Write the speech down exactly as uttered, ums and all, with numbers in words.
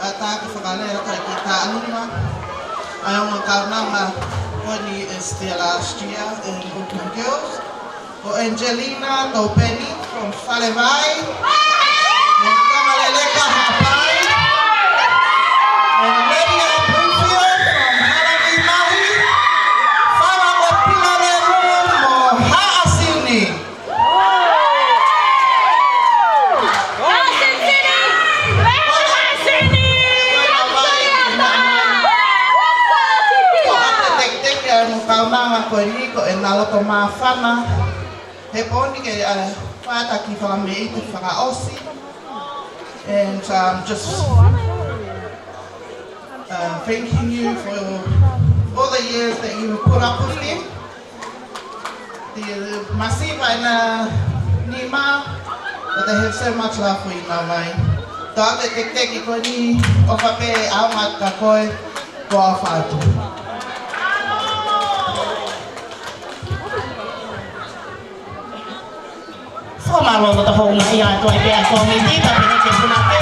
Kātaki fakalea ki he taʻu nima ʻa e ongo kaunanga ko eni, is their last year in Auckland Girls. Ko Angelina Topeni from Falevai. And Kamaleleka Haʻapai. And Lydia Bloomfield from Halamaimahi. Fala ko Pilalelu mo Haʻasini. Ko e teketeke ʻa e ongo kaunanga ko eni ko ʻena loto māfana he pō ni ke, uh, fātaki fakameʻite fakaʻosi. And, um, just, uh, thanking you for all the years that you put up with me. Te masiva ʻena nima, but they have so much love for you, Navai. Tau te teketeke ko eni, ʻofa pē ʻaonga ka ko e, ko au fatu. Fakamālō mo e houngaʻia atu ai pē ʻa e kōmiti, ka pehē ke puna pē